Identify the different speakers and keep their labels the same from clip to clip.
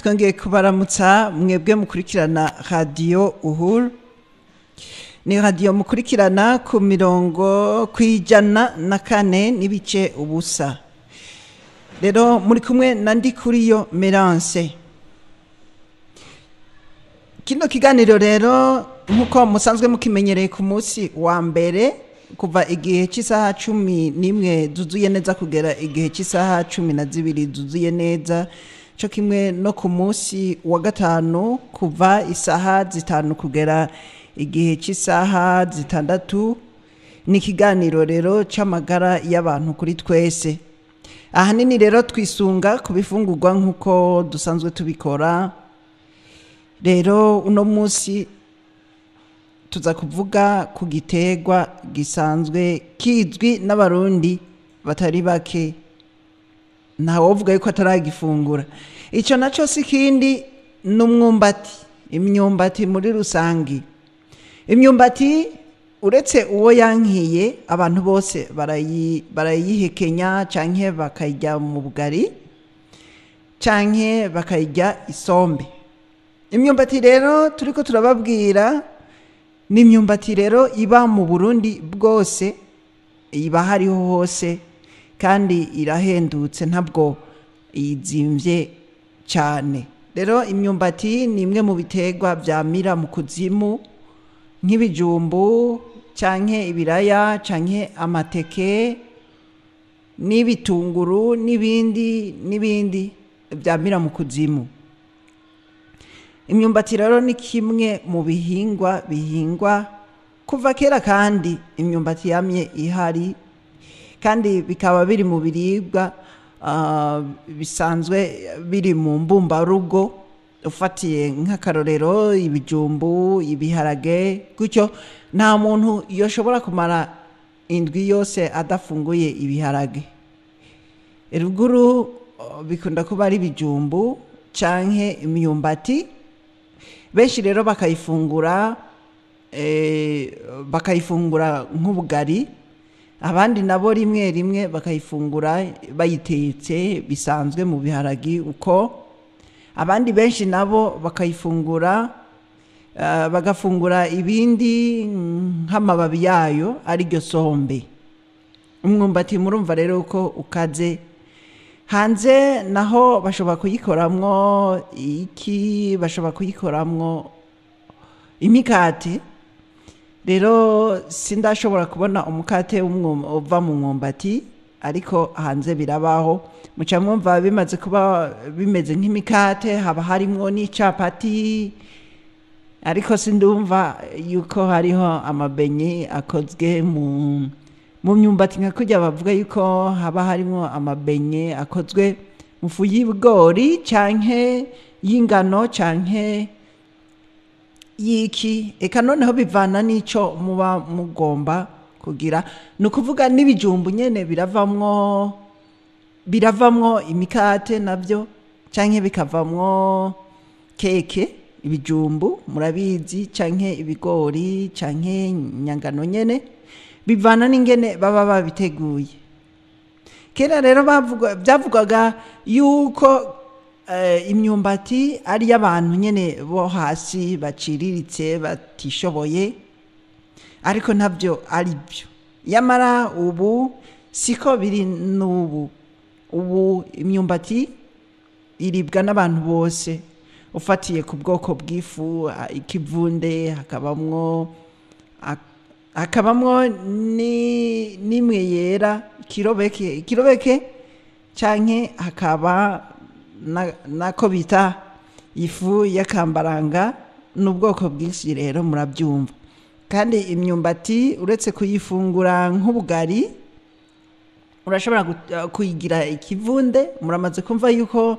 Speaker 1: Twongeye kubaramutsa mwebwe mukurikirana Radiyo Uhuru. Ni radiyo mukurikirana ku mirongo 104.0. Rero muri kumwe na Ndikuriyo Merance. Kino kiganiro rero, nk'uko musanzwe mukimenyereye, ku munsi wa mbere kuva igihe cy'isaha 11 zuzuye neza kugera igihe cy'isaha 12 zuzuye neza, cyo kimwe no ku munsi wa gatanu kuva isaha 5 kugera igihe cy'isaha 6, ni ikiganiro rero cy'amagara y'abantu kuri twese. Ahanini rero twisunga ku bifungurwa nk'uko dusanzwe tubikora. Rero uno munsi tuza kuvuga ku giterwa gisanzwe kizwi n'Abarundi batari bake, ntawovuga yuko ataragifungura. Icyo nacyo si ikindi, ni umwumbati, imyumbati muri rusange. Imyumbati, uretse uwo yankiye, abantu bose barayihekenya canke bakayirya mu bugari canke bakayirya isombe. Imyumbati rero turiko turababwira ni imyumbati rero iba mu Burundi bwose, iba hariho hose, kandi irahendutse, ntabwo izimvye cyane. Rero imyumbati ni imwe mu biterwa vyamira mu kuzimu nk'ibijumbu canke ibiraya canke amateke n'ibitunguru n'ibindi n'ibindi vyamira mu kuzimu. Imyumbati rero ni kimwe mu bihingwa bihingwa kuva kera, kandi imyumbati yamye ihari, kandi bikaba biri mu biribwa bisanzwe biri mu mbumbarugo, ufatiye nk'akarorero ibijumbu, ibiharage gutyo. Nta muntu yoshobora kumara indwi yose adafunguye ibiharage. Ruguru bikunda kuba ari ibijumbu canke imyumbati. Benshi rero bakayifungura nk'ubugari, abandi nabo rimwe rimwe bakayifungura bayitetse bisanzwe mu biharagi uko, abandi benshi nabo bakayifungura bagafungura ibindi nk'amababi yayo, ariryo sombe. Umwumbati murumva rero ko ukaze. Hanze naho bashobora kuyikoramwo iki? Bashobora kuyikoramwo imikate. Rero sindashobora kubona umukate uva mu mwumbati, ariko hanze birabaho. Muca mwumva bimaze kuba bimeze nk'imikate, haba harimwo n'icapati, ariko sindumva yuko hariho amabenye akozwe mu myumbati nka kurya bavuga yuko haba harimo amabenye akozwe mu fu y'ibigori canke y'ingano canke y'iki. Eka noneho bivana n'ico muba mugomba kugira. Ni ukuvuga n'ibijumbu nyene biravamwo imikate navyo canke bikavamwo keke. Ibijumbu murabizi, canke ibigori canke nyangano nyene, bivana n'ingene baba babiteguye. Kera rero byavugwaga yuko imyumbati ari iy'abantu nyene bo hasi, baciriritse, batishoboye, ariko ntabyo ari byo. Yamara ubu siko biri n'ubu. Ubu imyumbati iribwa n'abantu bose, ufatiye ku bwoko bw'ifu, ikivunde, hakabamwo n'imwe yera, ikirobeke, canke hakaba nako bita ifu y'akambaranga, n'ubwoko bwinshi rero murabyumva. Kandi imyumbati, uretse kuyifungura nk'ubugari, urashobora kuyigira ikivunde. Muramaze kumva yuko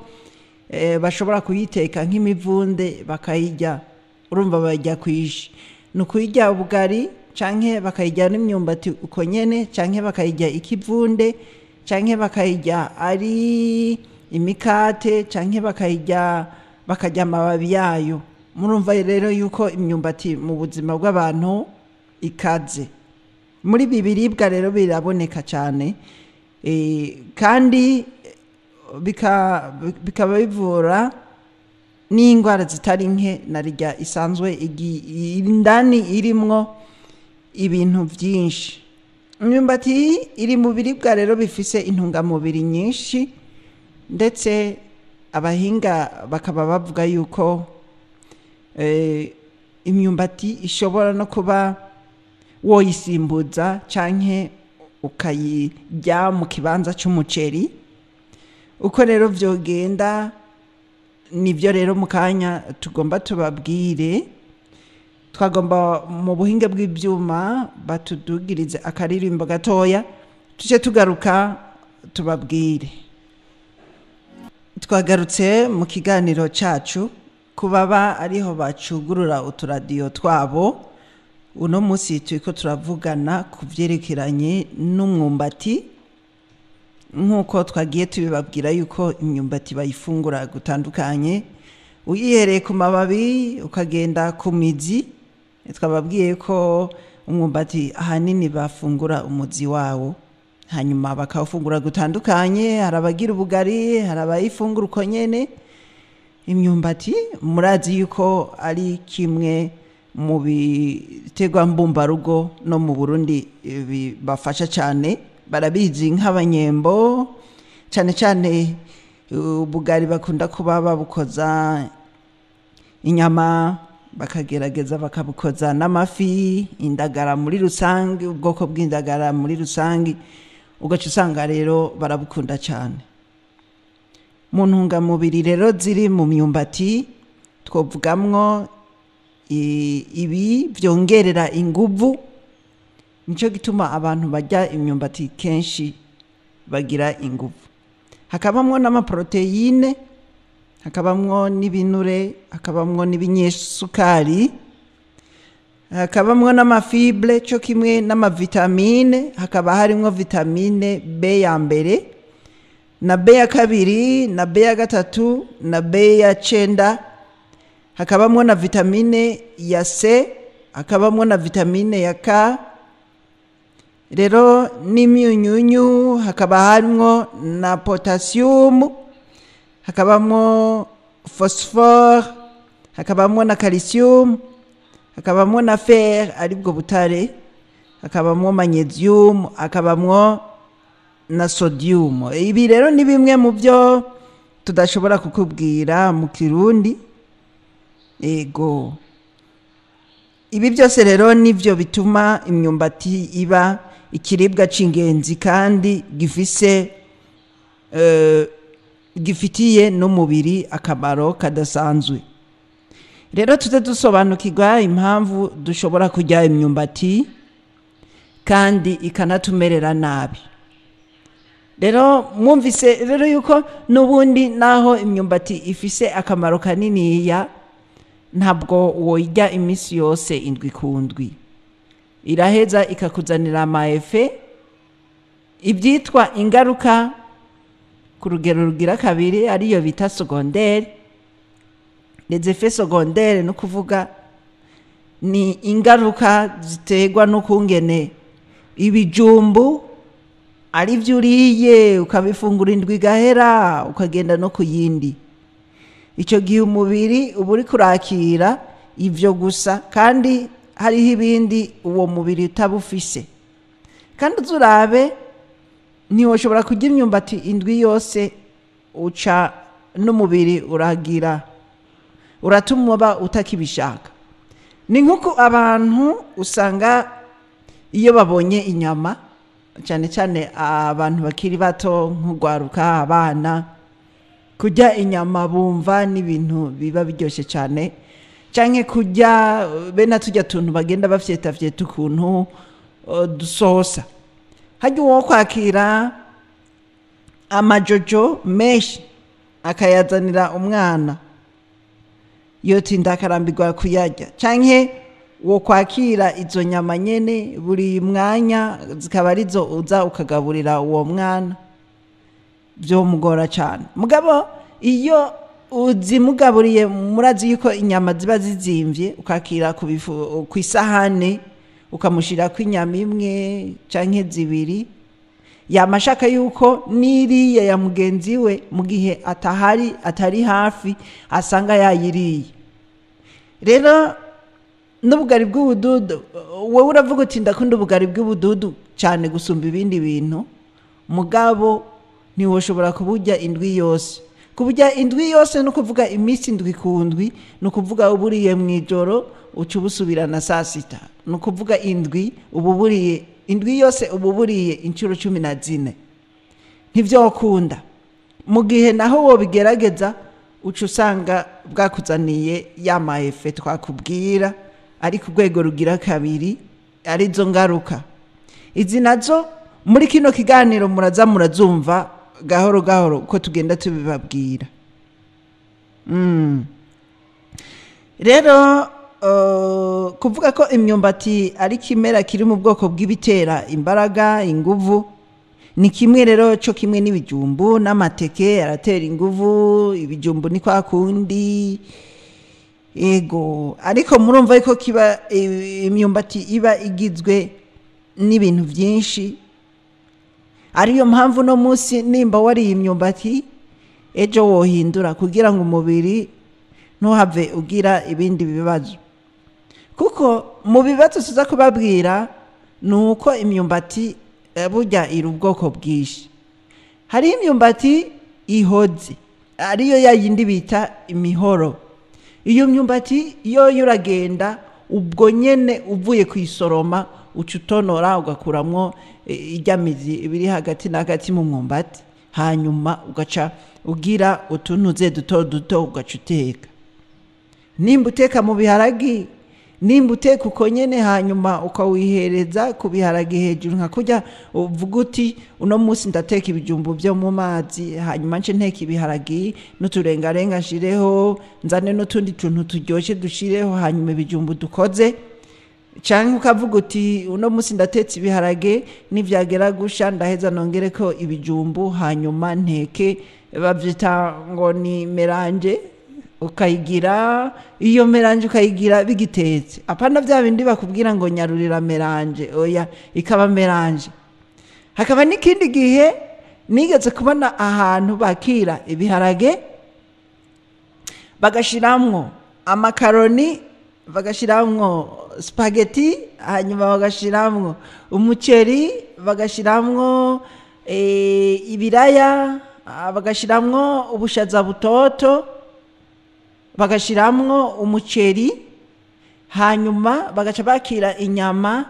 Speaker 1: bashobora kuyiteka nk'imivunde bakayirya. Urumva bayirya kwishi, ni ukuyirya ubugari, canke bakayirya n'imyumbati uko nyene, canke bakayirya ikivunde, canke bakayirya ari imikate, canke bakarya amababi yayo. Murumva rero yuko imyumbati mu buzima bw'abantu ikaze. Muri ibi biribwa rero biraboneka cyane, kandi bikaba bivura. n'indwara zitari nke na rirya isanzwe indani irimwo ibintu byinshi. Imyumbati iri mu biribwa rero bifise intungamubiri nyinshi, ndetse abahinga bakaba bavuga yuko imyumbati ishobora no kuba woyisimbuza canke ukayirya mu kibanza c'umuceri. Uko rero vyogenda nibyo rero mu kanya tugomba tubabwire. Twagomba mu buhinga bw'ibyuma batudugirize akaririmbo gatoya, tujye tugaruka tubabwire. Twagarutse mu kiganiro cyacu. Ku baba ariho bacugurura uturadiyo twabo, uno munsi turiko turavugana ku byerekeranye n'umwumbati, nk'uko twagiye tubibabwira yuko imyumbati bayifungura gutandukanye, uyihereye ku mababi ukagenda ku mizi. Twababwiye ko umwumbati ahanini bafungura umuzi wawo, hanyuma bakawufungura gutandukanye. Hari abagira ubugari, hari abayifungura uko nyene. Imyumbati murazi yuko ari kimwe mu biterwa mbumbarugo no mu Burundi bibafasha cyane, barabizi nk'abanyembo cyane cyane. Ubugari bakunda kuba babukoza inyama, bakagerageza bakabukoza n'amafi, indagara muri rusange, ubwoko bw'indagara muri rusange, ugaca usanga rero barabukunda cyane. Mu ntungamubiri rero ziri mu myumbati twavugamwo ibi byongerera inguvu. Nicyo gituma abantu barya imyumbati kenshi bagira inguvu. Hakabamwo n'amaporoteyine, hakabamwo n'ibinure, hakabamwo n'ibinyesukari, hakabamwo n'amafibre cyo kimwe n'amavitamine. Hakaba harimwo vitamine B ya mbere na B ya kabiri na B ya gatatu na B ya cenda, hakabamwo na vitamine ya C, hakabamwo na vitamine ya K rero n'imyunyunyu, hakaba harimwo na potasiyumu, hakabamwo phosphore, hakabamwo na calcium, hakabamwo na fer aribwo butare, hakabamwo magnesium, hakabamwo na sodium. Ibi rero ni bimwe mu byo tudashobora kukubwira mu Kirundi. Ego, ibi byose rero nibyo bituma imyumbati iba ikiribwa c'ingenzi kandi gifise gifitiye n'umubiri akamaro kadasanzwe. Rero tuze dusobanukirwa impamvu dushobora kurya imyumbati kandi ikanatumerera nabi. Rero mwumvise rero yuko n'ubundi naho imyumbati ifise akamaro kaniniya, ntabwo woyirya iminsi yose indwi ku ndwi. Iraheza ikakuzanira ama effets, ibyitwa ingaruka ku rugero rugira kabiri, ariyo bita secondaire. Les effets secondaires no kuvuga ni ingaruka ziterwa n'ukungene ibijumbu ari byo uriye, ukabifungura indwi igahera, ukagenda no ku yindi. Icyo gihe umubiri uba uri kurakira ibyo gusa, kandi hariho ibindi uwo mubiri utaba ufise. Kandi uzurabe, ntiwoshobora kurya imyumbati indwi yose, uca n'umubiri uragira uratuma uba utakibishaka. Ni nk'uko abantu usanga iyo babonye inyama, cyane cyane abantu bakiri bato nk'urwaruka, abana, kurya inyama bumva n'ibintu biba biryoshye cyane, canke kurya bene tujya tuntu bagenda bafyetafyeta ukuntu dusosa. Harya uwo kwakira amajojo menshi akayazanira umwana, yotinda akarambirwa kuyarya, canke wo kwakira izo nyama nyene buri mwanya zikaba arizo uza ukagaburira uwo mwana, byomugora cyane. Mugabo iyo uzimugaburiye, murazi yuko inyama ziba zizimvye, ukakira ku isahane ukamushirako inyama imwe canke zibiri. Yama ashaka yuko n'iriya ya mugenzi we, mu gihe atahari, atari hafi, asanga yayiriye. Rero n'ubugari bw'ubududu, wowe uravuga uti ndakunda ubugari bw'ubududu cyane gusumba ibindi bintu, mugabo ntiwoshobora kuburya indwi yose. Kuburya indwi yose ni ukuvuga iminsi 7 ku ndwi, ni ukuvuga uburiye mu ijoro uca ubusubirana saa sita, ni ukuvuga indwi uba uburiye indwi yose, uba uburiye inshuro 14. Ntibyokunda. Mu gihe naho wobigerageza, uca usanga bwakuzaniye ya ma effets twakubwira, ari ku rwego rugira kabiri, arizo ngaruka. Izi nazo muri kino kiganiro muraza murazumva gahoro gahoro uko tugenda tubibabwira. Rero kuvuga ko imyumbati ari kimera kiri mu bwoko bw'ibitera imbaraga, inguvu, ni kimwe rero cyo kimwe n'ibijumbu n'amateke aratera inguvu. Ibijumbu ni kwa kundi, ego. Ariko murumva ko kiba imyumbati iba igizwe n'ibintu byinshi, ariyo mpamvu no munsi nimba wariye imyumbati, ejo wohindura kugira ngo umubiri ntuhave ugira ibindi bibazo. Kuko mu bibazo tuza kubabwira ni uko imyumbati burya iri ubwoko bwinshi. Hariho imyumbati ihoze, ariyo ya yindi bita imihoro. Iyo myumbati yo uragenda ubwo nyene uvuye kuyisoroma, uca utonora, ugakuramwo irya mizi ibiri hagati na hagati mu mwumbati, hanyuma ugaca ugira utuntuze duto duto, ugaca uteka. Nimba uteka mu biharagi, nimba uteka uko nyene, hanyuma ukawihereza ku biharagi hejuru, nka kurya uvuga uti uno munsi ndateka ibijumbu byo mu mazi, hanyuma nce nteka ibiharagi n'uturengarenga nshireho, nzane n'utundi tuntu turyoshe dushireho, hanyuma ibijumbu dukoze. Canke ukavuga uti uno munsi ndatetse ibiharage, nivyagera gusha ndaheza nongereko ibijumbu, hanyuma nteke, bavyita ngo ni mélange. Ukayigira iyo mélange, ukayigira bigitetse, apana bya bindi bakubwira ngo nyarurira mélange, oya, ikaba mélange. Hakaba n'ikindi gihe nigeze kubona ahantu bakira ibiharage, bagashiramwo amakaroni, bagashiramwo spaghetti, hanyuma bagashiramwo umuceri, bagashiramwo ibiraya, bagashiramwo ubushaza butoto, bagashiramwo umuceri, hanyuma bagaca bakira inyama,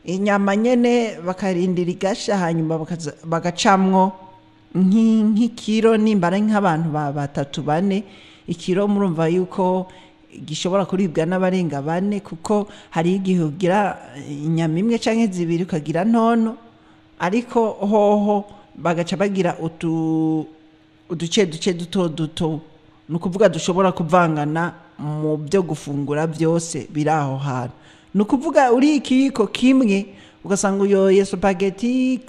Speaker 1: inyama nyene bakarindira igasha, hanyuma bagacamwo nk'ikiro, nimba ari nk'abantu ba batatu, bane. Ikiro murumva yuko gishobora kuribwa n'abarenga bane, kuko hari igihe ugira inyama imwe canke zibiri ukagira ntono. Ariko hoho bagaca bagira uduce duce duto duto, ni ukuvuga dushobora kuvangana mu byo gufungura byose biri aho hantu. Ni ukuvuga uri ikiyiko kimwe ugasanga uyoye spaghetti,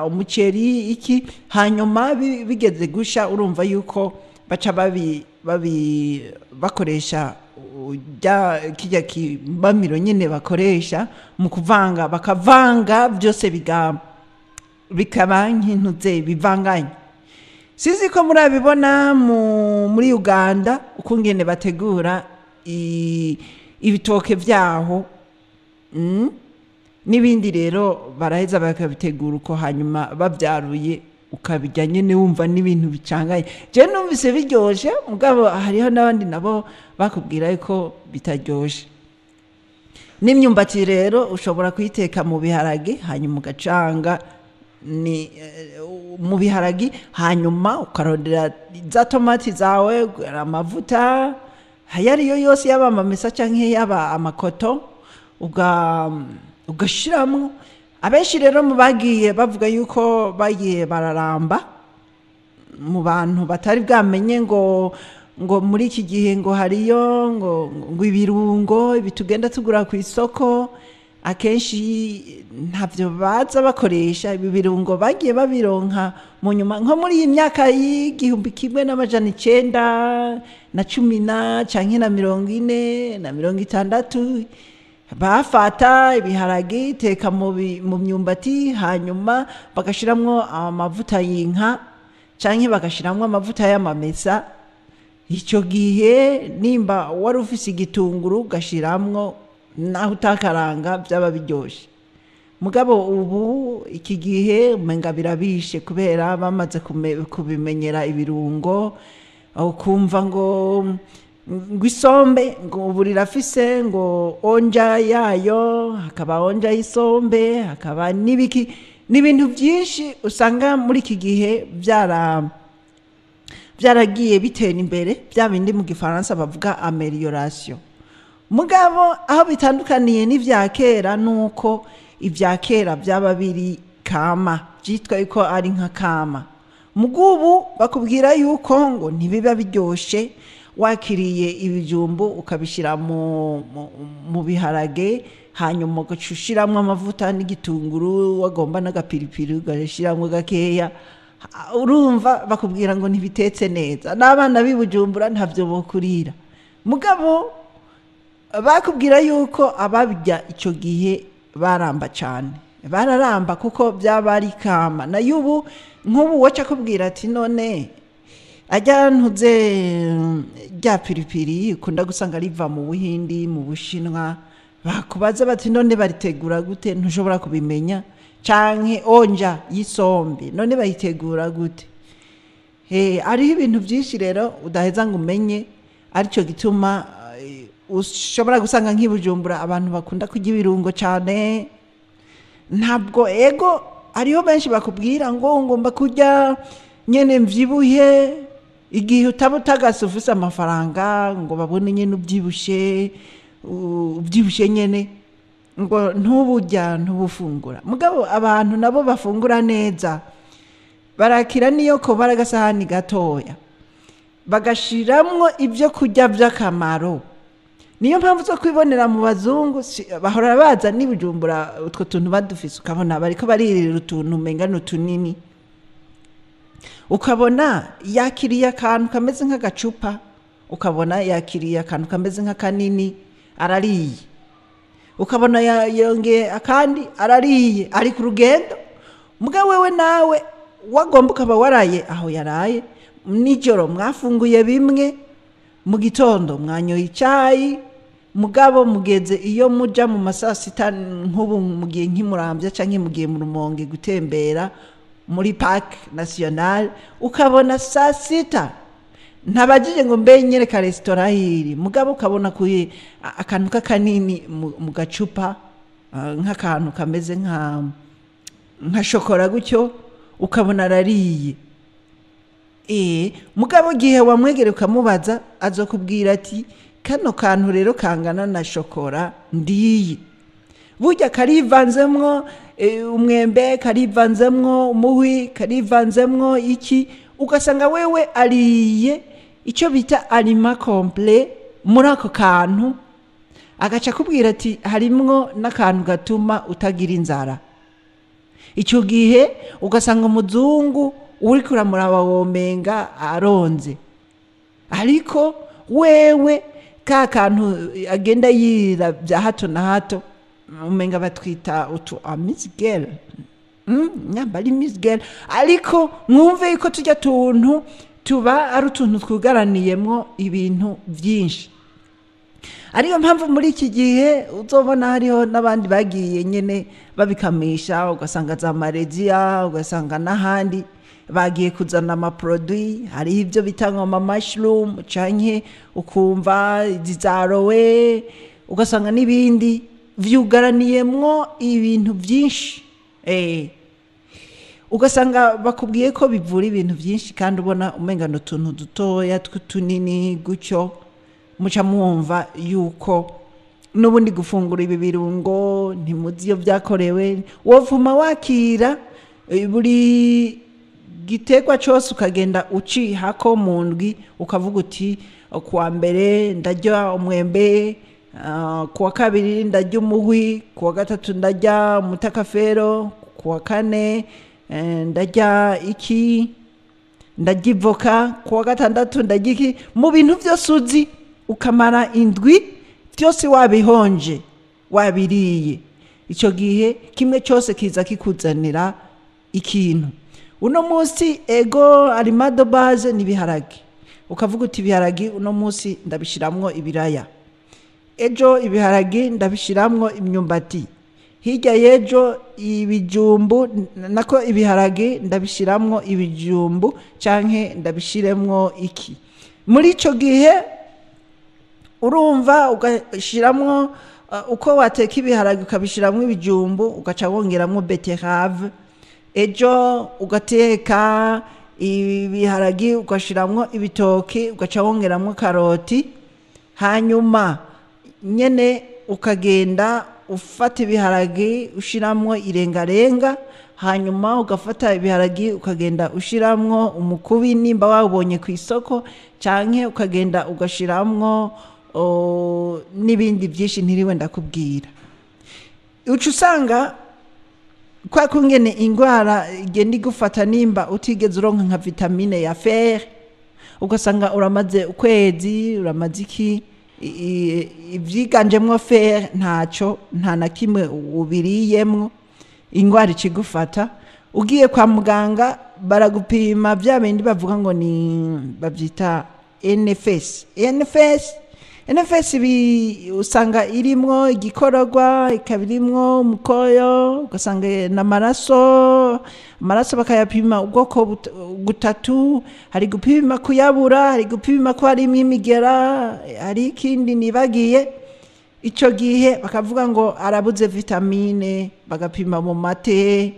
Speaker 1: umuceri, iki, hanyuma bigeze gusha, urumva yuko baca babi bakoresha ujya kijya kibamiro nyine bakoresha mu kuvanga, bakavanga byose bikaba nk'intuze bivanganye. Sinzi ko murabibona muri Uganda ukungene bategura ibitoke vyaho, N'ibindi rero baraheza bakabitegura uko, hanyuma babyaruye ukabijya nyene wumva n'ibintu bicangaye. Je numvise biryoshe, mugabo hariho n'abandi nabo bakubwira yuko bitaryoshe. N'imyumbati rero ushobora kuyiteka mu biharage, hanyuma ugacanga ni mu biharagi, hanyuma ukarondera za tomati zawe, amavuta ayo ariyo yose, yaba amamesa canke yaba amakoto, ugashiramwo. Abenshi rero mu bagiye bavuga yuko bagiye bararamba, mu bantu batari bwamenye ngo muri iki gihe ngo hariyo ngo ibirungo ibi tugenda tugura ku isoko, akenshi ntavyo baza bakoresha. Ibi birungo bagiye babironka mu nyuma, nko muri iyi myaka y'1910 na canke na 40 na 60. Bafata ibiharage, teka mu myumbati, hanyuma bagashiramwo amavuta y'inka canke bagashiramwo amavuta y'amamesa. Icyo gihe nimba wari ufise igitunguru ugashiramwo, naho utakaranga, byaba biryoshe. Mugabo ubu iki gihe umenga birabishe, kubera bamaze kubimenyera ibirungo. Ukumva ngo isombe ngo ubu rirafise ngo onja yayo, hakaba onja y'isombe, hakaba n'ibiki, ni ibintu byinshi usanga muri iki gihe byaragiye bitera imbere, bya bindi mu Gifaransa bavuga amélioration. Mugabo aho bitandukaniye n'ivya kera nuko ibya kera byaba biri kama, byitwa yuko ari nka kama. Mugubu bakubwira yuko ngo ntibiba biryoshe wakiriye ibijumbu ukabishyira mu biharage, hanyuma ugaca ushiramwo amavuta n'igitunguru, wagomba n'agapiripiri ugashiramwo gakeya. Urumva bakubwira ngo ntibitetse neza, n'abana b'i Bujumbura ntabyo bokurira. Mugabo bakubwira yuko ababirya icyo gihe baramba cyane, bararamba kuko byaba ari kama. Nayo ubu nk'ubu waca akubwira ati: "None ajya ntuze rya piripiri ukunda gusanga riva mu Buhindi, mu Bushinwa?" Bakubaza bati: "None baritegura gute?" Ntushobora kubimenya. Canke onja y'isombe, none bayitegura gute? Hariho ibintu byinshi rero udaheza ngo umenye. Aricyo gituma ushobora gusanga nk'i Bujumbura abantu bakunda kurya ibirungo cyane. Ntabwo ego, hariho benshi bakubwira ngo ngomba kurya nyene mvyibuhe. Igihe utaba utagase ufise amafaranga, ngo babone nyene ubyibushe, ubyibushe nyene, ngo ntuburya, ntubufungura. Mugabo abantu nabo bafungura neza barakira niyo ko bari agasahani gatoya, bagashiramwo ibyo kurya by'akamaro. Niyo mpamvu zo kwibonera mu bazungu bahora baza n'ibujumbura utwo tuntu badufise, ukabona bariko baririra utuntu umenga ni utunini, ukabona yakiriye akantu kameze nk'agacupa, ukabona yakiriye akantu kameze nk'akanini arariye, ukabona yongeye akandi arariye, ari ku rugendo. Muga wewe nawe wagomba ukaba waraye aho yaraye nijoro, mwafunguye bimwe, mu gitondo mwanyoye icyayi, mugabo mugeze iyo muja mu masaa sita, nk'ubu mugiye nk'imurambya cyangwa mugiye mu Rumonge gutembera muri Parc National, ukabona saa sita ntabagije ngo mbe nyereka resitora hiri, mugabo ukabona kuye akantu k'akanini mu gacupa, nk'akantu kameze nka shokora gutyo, ukabona arariye. Mugabo igihe wamwegere ukamubaza, azokubwira ati: "Kano kantu rero kangana na shokora ndiye, burya karivanzemwo umwembe, karivanzemwo umuhwi, karivanzemwo iki." Ugasanga wewe ariye icyo bita aliment complet muri ako kantu, agaca akubwira ati harimwo n'akantu gatuma utagira inzara. Icyo gihe ugasanga umuzungu uri kuramuraba womenga aronze, ariko wewe ka kantu agenda yira bya hato na hato, umenga batwita utu amuse-gueule, nyamba ari amuse-gueule. Ariko mwumve yuko tujya tuntu tuba ari utuntu twugaraniyemwo ibintu byinshi. Ariyo mpamvu muri iki gihe uzobona hariho n'abandi bagiye nyene babikamisha, ugasanga za Malaysia, ugasanga n'ahandi bagiye kuzana amaproduit. Hariho ibyo bita ngo ama mushroom, canke ukumva izi za aloe, ugasanga n'ibindi vyugaraniyemwo ibintu byinshi. Ugasanga bakubwiye ko bivura ibintu byinshi, kandi ubona umenga ni utuntu dutoya tw'utunini gutyo. Muca mwumva yuko n'ubundi gufungura ibi birungo ntimuzi iyo byakorewe. Wovuma wakira buri giterwa cyose, ukagenda ucihako mu ndwi, ukavuga uti: "Kuwa mbere ndarya umwembe, kuwa kabiri ndarya umuhwi, kuwa gatatu ndarya umutakafero, kuwa kane ndarya iki, ndarya ivoka, kuwa gatandatu ndarya iki." Mu bintu byose uzi, ukamara indwi byose wabihonje. Wabiriye, icyo gihe kimwe cyose kiza kikuzanira ikintu. Uno munsi ego aliment de base ni ibiharage, ukavuga uti: "Ibiharage uno munsi ndabishiramwo ibiraya, ejo ibiharage ndabishiramwo imyumbati, hirya y'ejo ibijumbu, nako ibiharage ndabishiramwo ibijumbu canke ndabishiremwo iki." Muri ico gihe urumva ugashiramwo uko wateka ibiharage ukabishiramwo ibijumbu, ugaca wongeramwo betterave. Ejo ugateka ibiharage ugashiramwo ibitoki, ugaca wongeramwo karoti. Hanyuma nyene ukagenda ufata ibiharage ushiramwo irengarenga, hanyuma ugafata ibiharage ukagenda ushiramwo umukubi nimba wawubonye ku isoko, canke ukagenda ugashiramwo n'ibindi byinshi ntiriwe ndakubwira. Uca usanga kwa kungene ingwara igenda igufata nimba utigeze uronka nka vitamine ya fer, ugasanga uramaze ukwezi, uramaze iki, ibyiganjemwo fer ntaco, nta na kimwe ubiriyemwo, ingwara ikigufata. Ugiye kwa muganga baragupima bya bindi bavuga ngo ni babyita NFS. NFS usanga irimwo igikororwa, ikaba irimwo umukoyo, ugasanga n'amaraso. Amaraso bakayapima ubwoko butatu: hari gupima kuyabura, hari gupima ko harimo imigera, hari ikindi nibagiye. Icyo gihe bakavuga ngo arabuze vitamine, bagapima mu mate,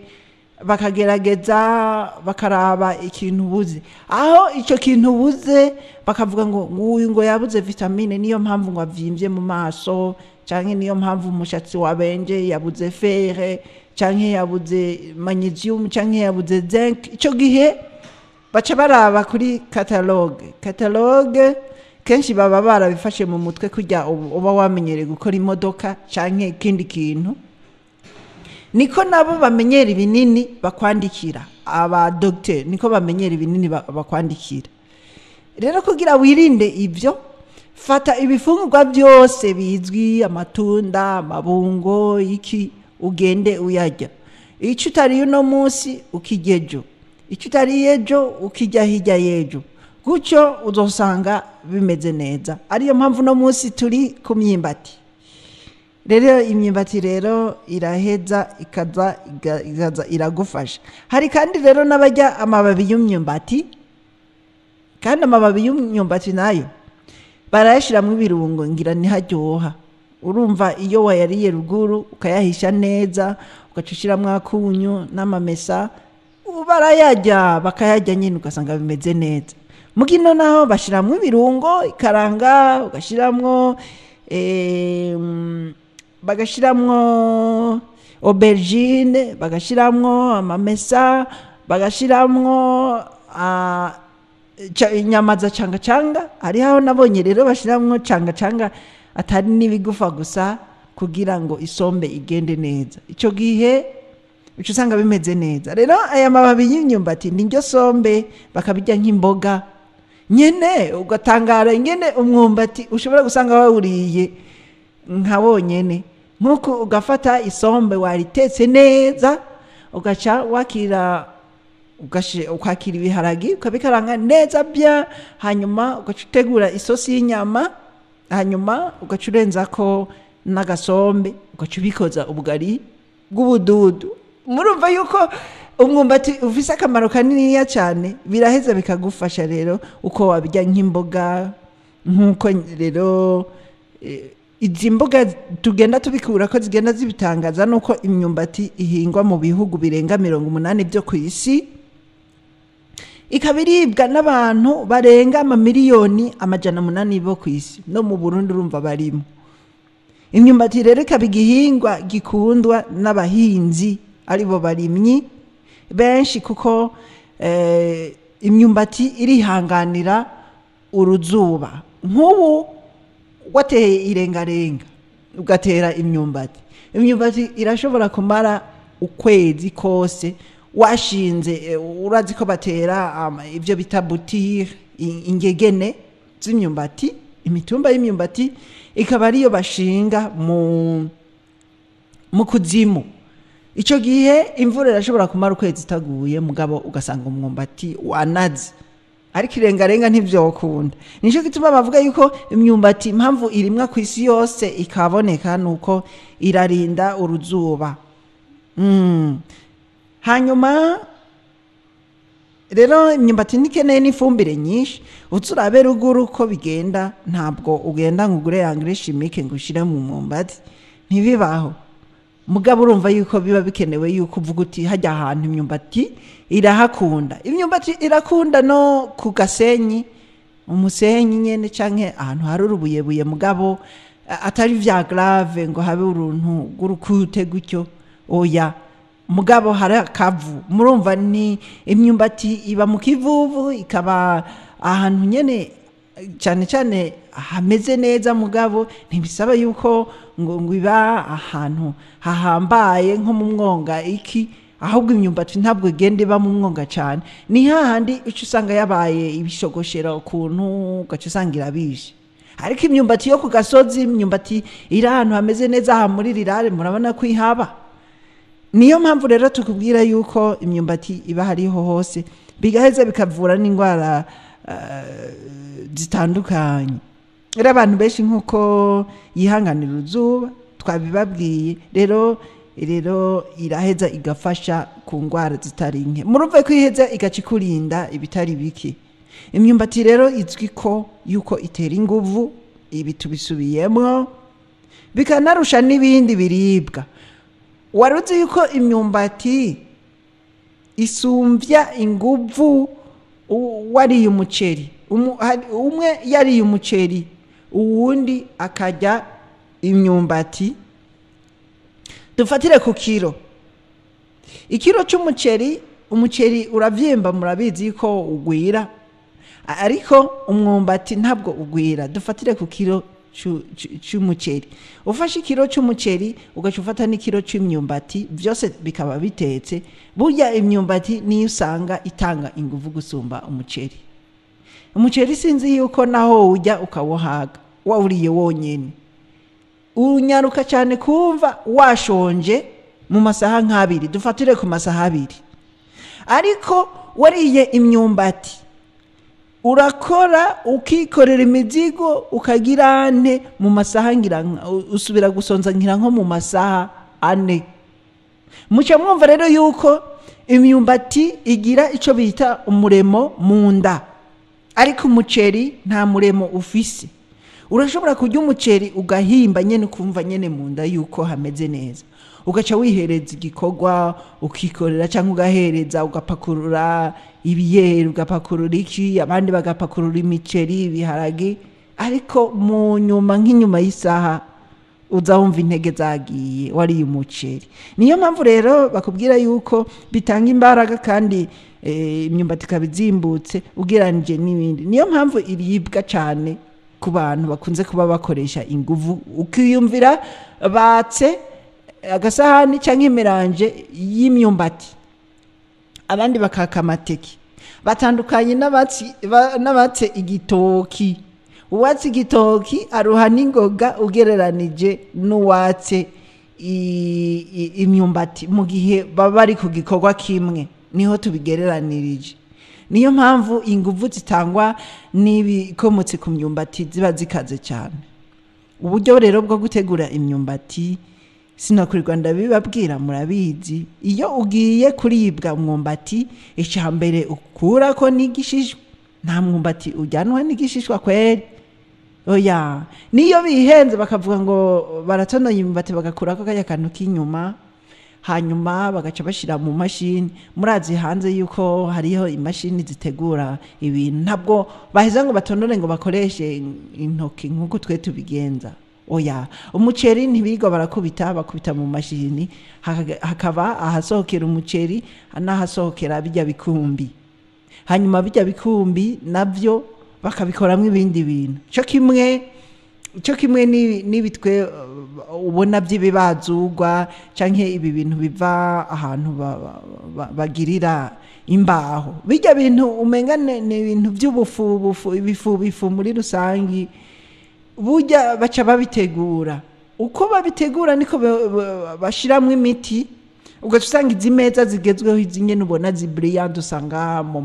Speaker 1: bakagerageza bakaraba ikintu ubuze. Aho icyo kintu ubuze bakavuga ngo nguyu ngo yabuze vitamine, niyo mpamvu ngo avyimbye mu maso, canke niyo mpamvu umushatsi wabenje, yabuze fer, canke yabuze magnesium, canke yabuze zinc. Icyo gihe baca baraba kuri catalogue. Catalogue kenshi baba barabifashe mu mutwe, kujya uba wamenyereye gukora imodoka canke ikindi kintu, niko nabo bamenyera ibinini bakwandikira. Aba docteur niko bamenyera ibinini bakwandikira. Rero kugira wirinde ibyo, fata ibifungurwa byose bizwi, amatunda, amabungo, iki, ugende uyarya. Icyo utariye uno munsi ukirya ejo, icyo utariye ejo ukirya hirya y'ejo, gutyo uzosanga bimeze neza. Ariyo mpamvu uno munsi turi ku myimbati. Rero imyumbati rero iraheza ikaza iragufasha. Hari kandi rero n'abarya amababi y'imyumbati, kandi amababi y'imyumbati nayo barayashyiramo ibirungo, ngira ntiharyoha. Urumva iyo wayariye ruguru ukayahisha neza, ugaca ushyiramo akunyu n'amamesa, barayarya, bakayarya nyine, ugasanga bimeze neza. Mugino naho bashyiramo ibirungo, ikaranga, ugashyiramo bagashyiramo aubergine, bagashyiramo amamesa, bagashyiramo inyama za canga canga. Hariho aho nabonye rero bashyiramo canga canga, atari n'ibigufa gusa, kugira ngo isombe igende neza. Icyo gihe uca usanga bimeze neza. Rero aya mababi y'imyumbati ni ryo sombe, bakabirya nk'imboga nyene, ugatangara ingene umwumbati ushobora gusanga wawuriye nka wonyene. Nk'uko ugafata isombe waritetse neza, ugaca wakira ukakira ibiharagi, ukabikaranga neza bya, hanyuma ugaca utegura isosi y'inyama, hanyuma ugaca urenzako n'agasombe, ugaca ubikoza ubugari bw'ubududu. Murumva yuko umwumbati ufise akamaro kaniniya cyane. Biraheza bikagufasha rero uko wabirya nk'imboga. Nk'uko rero izi mboga tugenda tubikura ko zigenda zibitangaza, nuko imyumbati ihingwa mu bihugu birenga 80 byo ku isi, ikaba iribwa n'abantu barenga amamiliyoni 800 bo ku isi, no mu Burundi urumva barimo. Imyumbati rero ikaba igihingwa gikundwa n'abahinzi, aribo barimyi benshi, kuko imyumbati irihanganira uruzuba. Nk'ubu wateye irengarenga, ugatera imyumbati, imyumbati irashobora kumara ukwezi kose washinze. Urazi ko batera ibyo bita boutures, ingegene z'imyumbati, imitumba y'imyumbati, ikaba ariyo bashinga mu Mu kuzimu icyo gihe imvura irashobora kumara ukwezi itaguye, mugabo ugasanga umwumbati wanaze, ariko irengarenga ntivyokunda. Nico gituma bavuga yuko imyumbati, impamvu irimwa ku isi yose ikaboneka, nuko irarinda uruzuba. Hanyuma rero imyumbati ntikeneye n'ifumbire nyinshi. Uza urabe ruguru ko bigenda, ntabwo ugenda ngo ugure engrais chimique ngo ushire mu mwumbati, ntibibaho. Mugabo urumva yuko biba bikenewe yuko uvuga uti hajya ahantu imyumbati irahakunda. Imyumbati irakunda no ku gasenyi, umusenyi nyene, canke ahantu hari urubuyebuye, mugabo atari vya grave ngo habe uruntu rw'urukute gutyo, oya, mugabo hari akavu. Murumva ni imyumbati iba mu kivuvu, ikaba ahantu nyene cyane cyane hameze neza, mugabo ntibisaba yuko ngo iba ahantu hahambaye nko mu mwonga iki. Ahubwo imyumbati ntabwo igenda iba mu mwonga cyane, ni hahandi uca usanga yabaye ibishogoshera ukuntu, ugaca usanga irabishe. Ariko imyumbati yo ku gasozi, imyumbati iri ahantu hameze neza, aha muri rirare murabona ko ihaba. Niyo mpamvu rero tukubwira yuko imyumbati iba hariho hose, bigaheza bikavura n'indwara zitandukanye. Rero abantu benshi, nk'uko yihanganira uruzuba twabibabwiye, rero iraheza igafasha ku ndwara zitari nke. Murumve ko iheza igaca ikurinda ibitari bike. Imyumbati rero izwi ko yuko itera inguvu, ibi tubisubiyemwo, bikanarusha n'ibindi biribwa. Wari uzi yuko imyumbati isumvya inguvu wariye umuceri? Umwe yariye umuceri, uwundi akarya imyumbati, dufatire ku kiro, ikiro c'umuceri. Umuceri uravyimba, murabizi ko ugwira, ariko umwumbati ntabwo ugwira. Dufatire ku kiro c'umuceri. Ufashe ikiro c'umuceri, ugaca ufata n'ikiro c'imyumbati, byose bikaba bitetse, burya imyumbati niyo usanga itanga inguvu gusumba umuceri. Umuceri sinzi yuko naho ujya ukawuhaga wawuriye wonyene, unyaruka cyane kumva washonje mu masaha nk'abiri, dufatire ku masaha 2. Ariko wariye imyumbati, urakora, ukikorera imizigo, ukagira ane mu masaha ngira usubira gusonza ngira nko mu masaha 4. Muca mwumva rero yuko imyumbati igira ico bita umuremo mu nda, ariko umuceri nta muremo ufise. Urashobora kurya umuceri ugahimba nyene, ukumva nyene mu nda yuko hameze neza, ugaca wihereza igikorwa, ukikorera cyangwa ugahereza, ugapakurura ibiyeri, ugapakurura iki, abandi bagapakurura imiceri, ibiharage, ariko mu nyuma, nk'inyuma y'isaha, uza wumva intege zagiye wariye umuceri. Niyo mpamvu rero bakubwira yuko bitanga imbaraga, kandi imyumbati ikaba izimbutse ugereranije n'ibindi. Niyo mpamvu iribwa cyane ku bantu bakunze kuba bakoresha inguvu. Ukiyumvira batse agasahani cyangwa i mélange y'imyumbati, abandi bakaka amateke, batandukanye n'abatse igitoki. Uwatse igitoki aruha n'ingoga ugereranije n'uwatse imyumbati mu gihe baba bari ku gikorwa kimwe. Niho tubigereranirije. Niyo mpamvu inguvu zitangwa n'ibikomotse ku myumbati ziba zikaze cyane. Uburyo rero bwo gutegura imyumbati sinakurirwa ndabibabwira, murabizi. Iyo ugiye kuribwa umwumbati, icya mbere ukurako n'igishishwa. Nta mwumbati ujyanwa n'igishishwa kweri, oya. Niyo bihenze bakavuga ngo baratonoye imyumbati, bagakurako kajya kantu k'inyuma, hanyuma bagaca bashyira mu mashini. Murazi hanze yuko hariho imashini zitegura ibintu, ntabwo baheza ngo batonore ngo bakoreshe intoki nk'uko twe tubigenza, oya. Umuceri ntibigwa barakubita, bakubita mu mashini, hakaba ahasohokera umuceri n'ahasohokera bijya bikumbi. Hanyuma bijya bikumbi nabyo bakabikoramo ibindi bintu, cyo kimwe n'ibitwe ubona by'ibibazugwa canke ibi bintu biva ahantu bagirira imbaho, bijya bintu umenga ni ibintu by'ubufu bufu, ibifu bifu muri rusangi, burya baca babitegura. Uko babitegura niko bashiramwo imiti, ugaca usanga izi meza zigezweho, izi nyene ubona zibrillante, usanga mu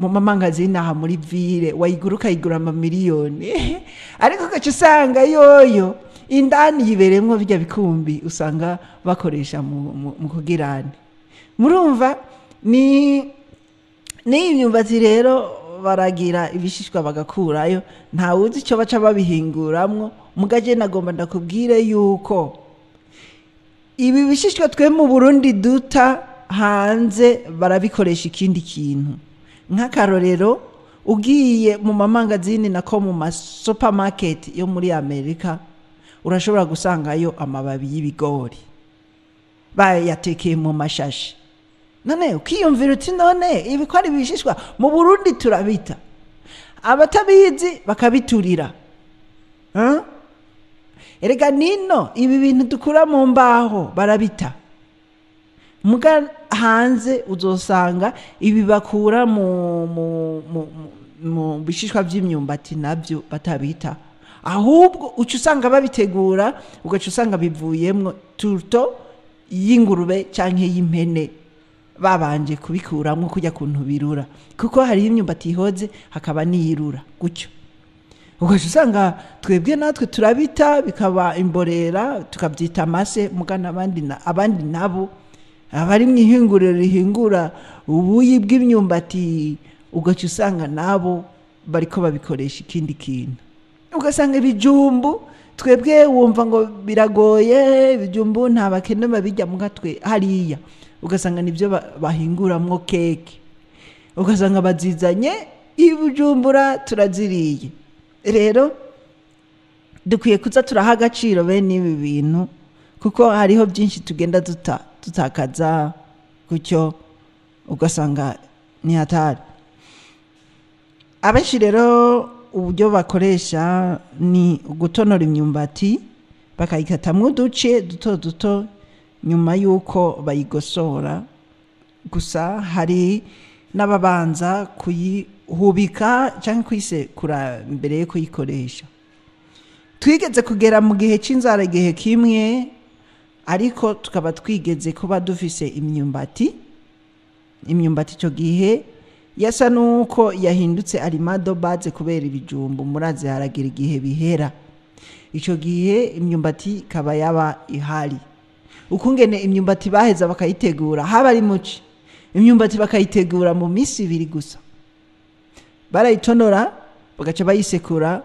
Speaker 1: mamangazini aha muri ville, wayigura ukayigura amamiliyoni, ariko ugaca usanga yoyo indani yibereyemwo birya bikumbi usanga bakoresha mu kugirane. Murumva ni n'iyi myumbati rero baragira ibishishwa bagakurayo, ntawuzi icyo baca babihinguramwo. Mugaje nagomba ndakubwire yuko ibi bishishwa twe mu Burundi duta hanze barabikoresha ikindi kintu. Nk'akarorero, ugiye mu mamangazini, nako mu masupamaketi yo muri Amerika, urashobora gusangayo amababi y'ibigori bayatekeye mu mashashi. None ukiyumvira uti: "None ibi ko ari ibishishwa mu Burundi turabita, abatabizi bakabiturira?" Huh? Erega nino ibi bintu dukura mu mbaho barabita, muga hanze uzosanga ibi bakura mu bishishwa by'imyumbati nabyo batabita, ahubwo uca usanga babitegura, ugaca usanga bivuyemwo tourteau y'ingurube canke y'impene, babanje kubikuramwo kujya kuntu birura, kuko hariho imyumbati ihoze hakaba n'iyirura gutyo. Ugaca usanga twebwe natwe turabita bikaba imborera, tukabyita amase, mugana abandi nabo abari mu ihinguriro rihingura ubuyi bw'imyumbati, ugaca usanga nabo bariko babikoresha ikindi kintu. Ugasanga ibijumbu twebwe wumva ngo biragoye, ibijumbu nta bakene babijya, muga twe hariya ugasanga nibyo bahinguramwo keke, ugasanga bazizanye ibujumbura turaziriye. Rero dukwiye kuza turaha agaciro bene ibi bintu, kuko hariho byinshi tugenda tutakaza gutyo, ugasanga ni hatari. Abenshi rero uburyo bakoresha ni ugutonora imyumbati, bakayikatamwo uduce duto duto nyuma y'uko bayigosora. Gusa hari n'ababanza kuyihubika cyangwa kuyisekura mbere yo kuyikoresha. Twigeze kugera mu gihe cy'inzara igihe kimwe, ariko tukaba twigeze kuba dufise imyumbati. Imyumbati icyo gihe yasa nuko yahindutse aliment de base kubera ibijumbu, murazi haragira igihe bihera. Icyo gihe imyumbati ikaba yaba ihari. Ukungene imyumbati baheza bakayitegura, haba ari muci, imyumbati bakayitegura mu minsi 2 gusa. Barayitonora, bagaca bayisekura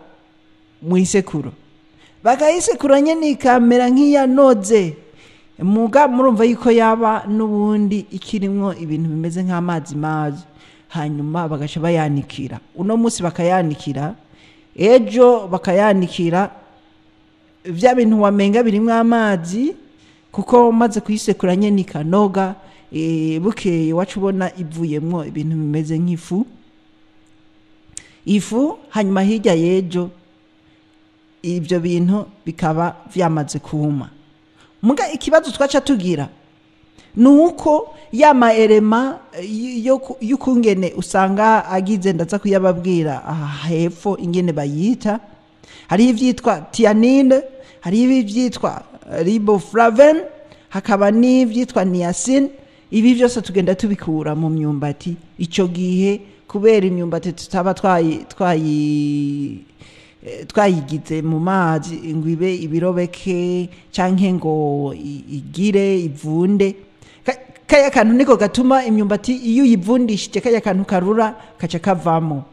Speaker 1: mu isekuro, bakayisekura nyene ikamera nk'iyanoze, muga murumva yuko yaba n'ubundi ikirimwo ibintu bimeze nk'amazi mazi. Hanyuma bagaca bayanikira, uno munsi bakayanikira, ejo bakayanikira, vya bintu wamenga birimwo amazi, kuko umaze kuyisekura nyene ikanoga, bukeye wacu ubona ivuyemwo ibintu bimeze nk'ifu ifu. Hanyuma hirya y'ejo ibyo bintu bikaba vyamaze kuma. Muga ikibazo twaca tugira ni uko ya ma éléments y'ukungene usanga agize, ndaza kuyababwira aha hepfo ingene bayita. Hariho ivyitwa thionine, hariho ivyitwa riboflavin, hakaba n'ivyitwa niacin. Ibi byose tugenda tubikura mu myumbati. Ico gihe kubera imyumbati tutaba twayigize mu mazi ngo ibe ibirobeke canke ngo igire ivunde, kaya kantu niko gatuma imyumbati iyo uyivundishije kaya kantu karura kaca kavamo.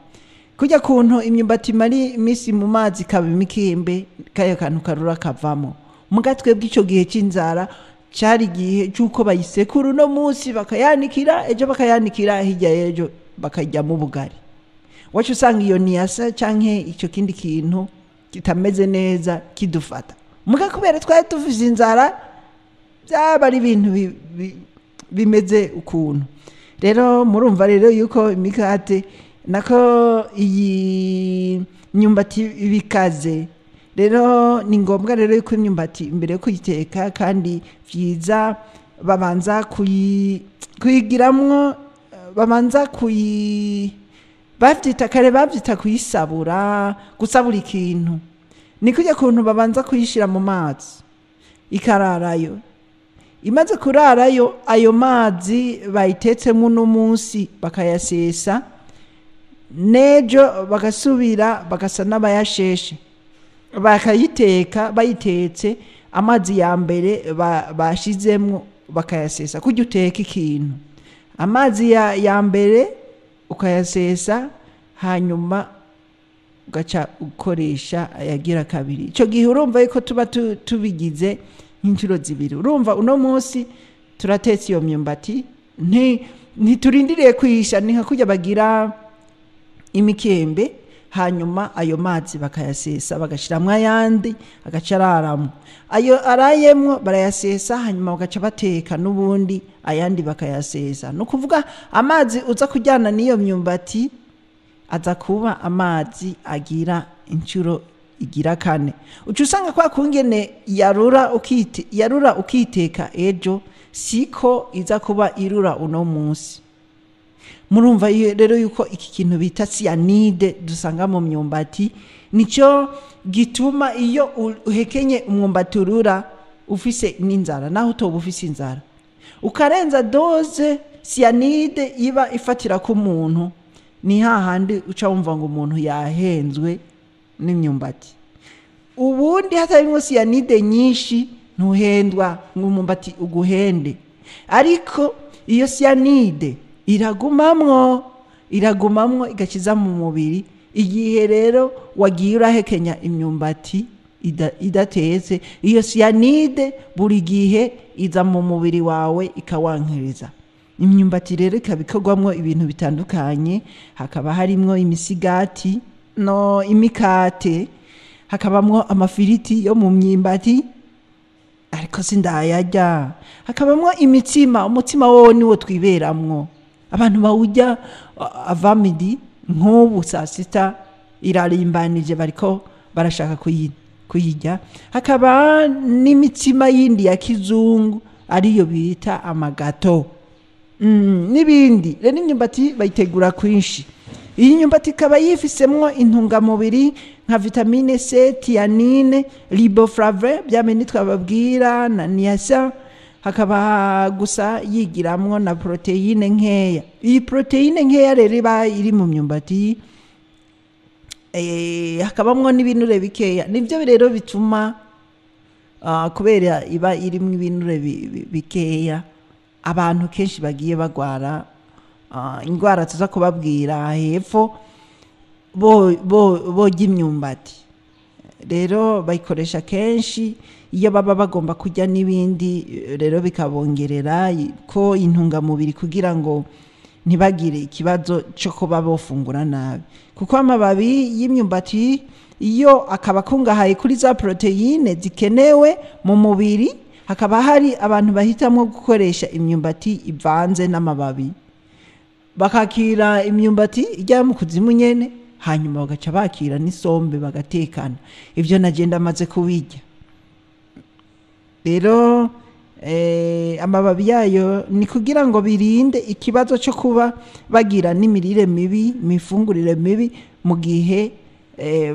Speaker 1: Kujya kuntu imyumbati imara iminsi mu mazi ikaba imikembe, kaya kantu karura kavamo. Muga twebwe ico gihe c'inzara cari igihe c'uko bayisekura uno munsi, bakayanikira ejo, bakayanikira hirya y'ejo, bakaryamo ubugari. Wacu usanga iyo niacin canke ico kindi kintu kitameze neza kidufata, muga kubera twari dufise inzara byaba ari ibintu bimeze ukuntu. Rero murumva rero yuko imikate, nako iyi myumbati bikaze. Rero ni ngombwa rero yuko imyumbati imbere yo kuyiteka, kandi vyiza babanza kuyigiramwo, babanza kuyi, bavyita kare bavyita kuyisabura, gusabura ikintu. Ni kujya kuntu babanza kuyishyira mu mazi ikararayo. Imaze kurarayo, ayo mazi bayitetsemo uno munsi bakayasesa, n'ejo bagasubira bagasa n'abayasheshe, bakayiteka. Bayitetse, amazi ya mbere bashizemwo bakayasesa. Kujya uteka ikintu, amazi ya mbere ukayasesa, hanyuma ugaca ukoresha ayagira kabiri. Icyo gihe urumva yuko tuba tubigize nk'inshuro zibiri. Urumva uno munsi turatetse iyo myumbati, ntiturindiriye kuyisha. Ni nka kurya bagira imikembe, hanyuma ayo mazi bakayasesa, bagashyiramo ayandi, agaca araramo. Ayo arayemwo barayasesa, hanyuma bagaca bateka n'ubundi, ayandi bakayasesa. Ni ukuvuga amazi uza kujyana n'iyo myumbati aza kuba amazi agira inshuro igira kane. Uca usanga kwa kungene yarura ukite, yarura ukiteka ejo, siko iza kuba irura uno munsi. Murumva rero yuko iki kintu bita cyanide dusanga mu myumbati nicyo gituma iyo uhekenye umwumbati urura ufise n'inzara, naho utoba ufise inzara, ukarenza dose cyanide iba ifatira ku muntu, ni hahandi uca wumva ngo umuntu yahenzwe n'imyumbati. Ubundi hatarimo cyanide nyinshi ntuhendwa ngo umwumbati uguhende, ariko iyo cyanide iragumamwo igakiza mu mubiri. Igihe rero wagiye urahekenya imyumbati idatetse, iyo cyanide buri gihe iza mu mubiri wawe ikawankiriza. Imyumbati rero ikaba ikorwamwo ibintu bitandukanye, hakaba harimwo imisigati no imikate, hakabamwo amafiriti yo mu myumbati, ariko sindayarya, hakabamwo imitsima. Umutsima wowe niwo twiberamwo, abantu bawurya avamidi. Nk'ubu saa sita irarimbanije, bariko barashaka kuyirya. Hakaba n'imitsima yindi ya kizungu ariyo bita amagato n'ibindi. Rero imyumbati bayitegura kwinshi. Iyi myumbati ikaba yifisemwo intungamubiri nka vitamine C, thiamine, riboflavin, bya bindi twababwira, na niacin, hakaba gusa yigiramwo na poroteyine nkeya. Iyi poroteyine nkeya rero iba iri mu myumbati, hakabamwo n'ibinure bikeya. Nibyo rero bituma kubera iba irimwo ibinure bikeya, abantu kenshi bagiye bagwara indwara tuza kubabwira hepfo borya imyumbati. Rero bayikoresha kenshi iyo baba bagomba kurya n'ibindi, rero bikabongerera ko intungamubiri kugira ngo ntibagire ikibazo cyo kuba bofungura nabi, kuko amababi y'imyumbati iyo akaba akungahaye kuri za poroteyine zikenewe mu mubiri. Hakaba hari abantu bahitamo gukoresha imyumbati ivanze n'amababi, bakakira imyumbati ijya mu kuzimu nyene, hanyuma bagaca bakira n'isombe bagatekana. Ibyo nagenda amaze kubirya. Rero amababi yayo ni kugira ngo birinde ikibazo cyo kuba bagira n'imirire mibi, imifungurire mibi mu gihe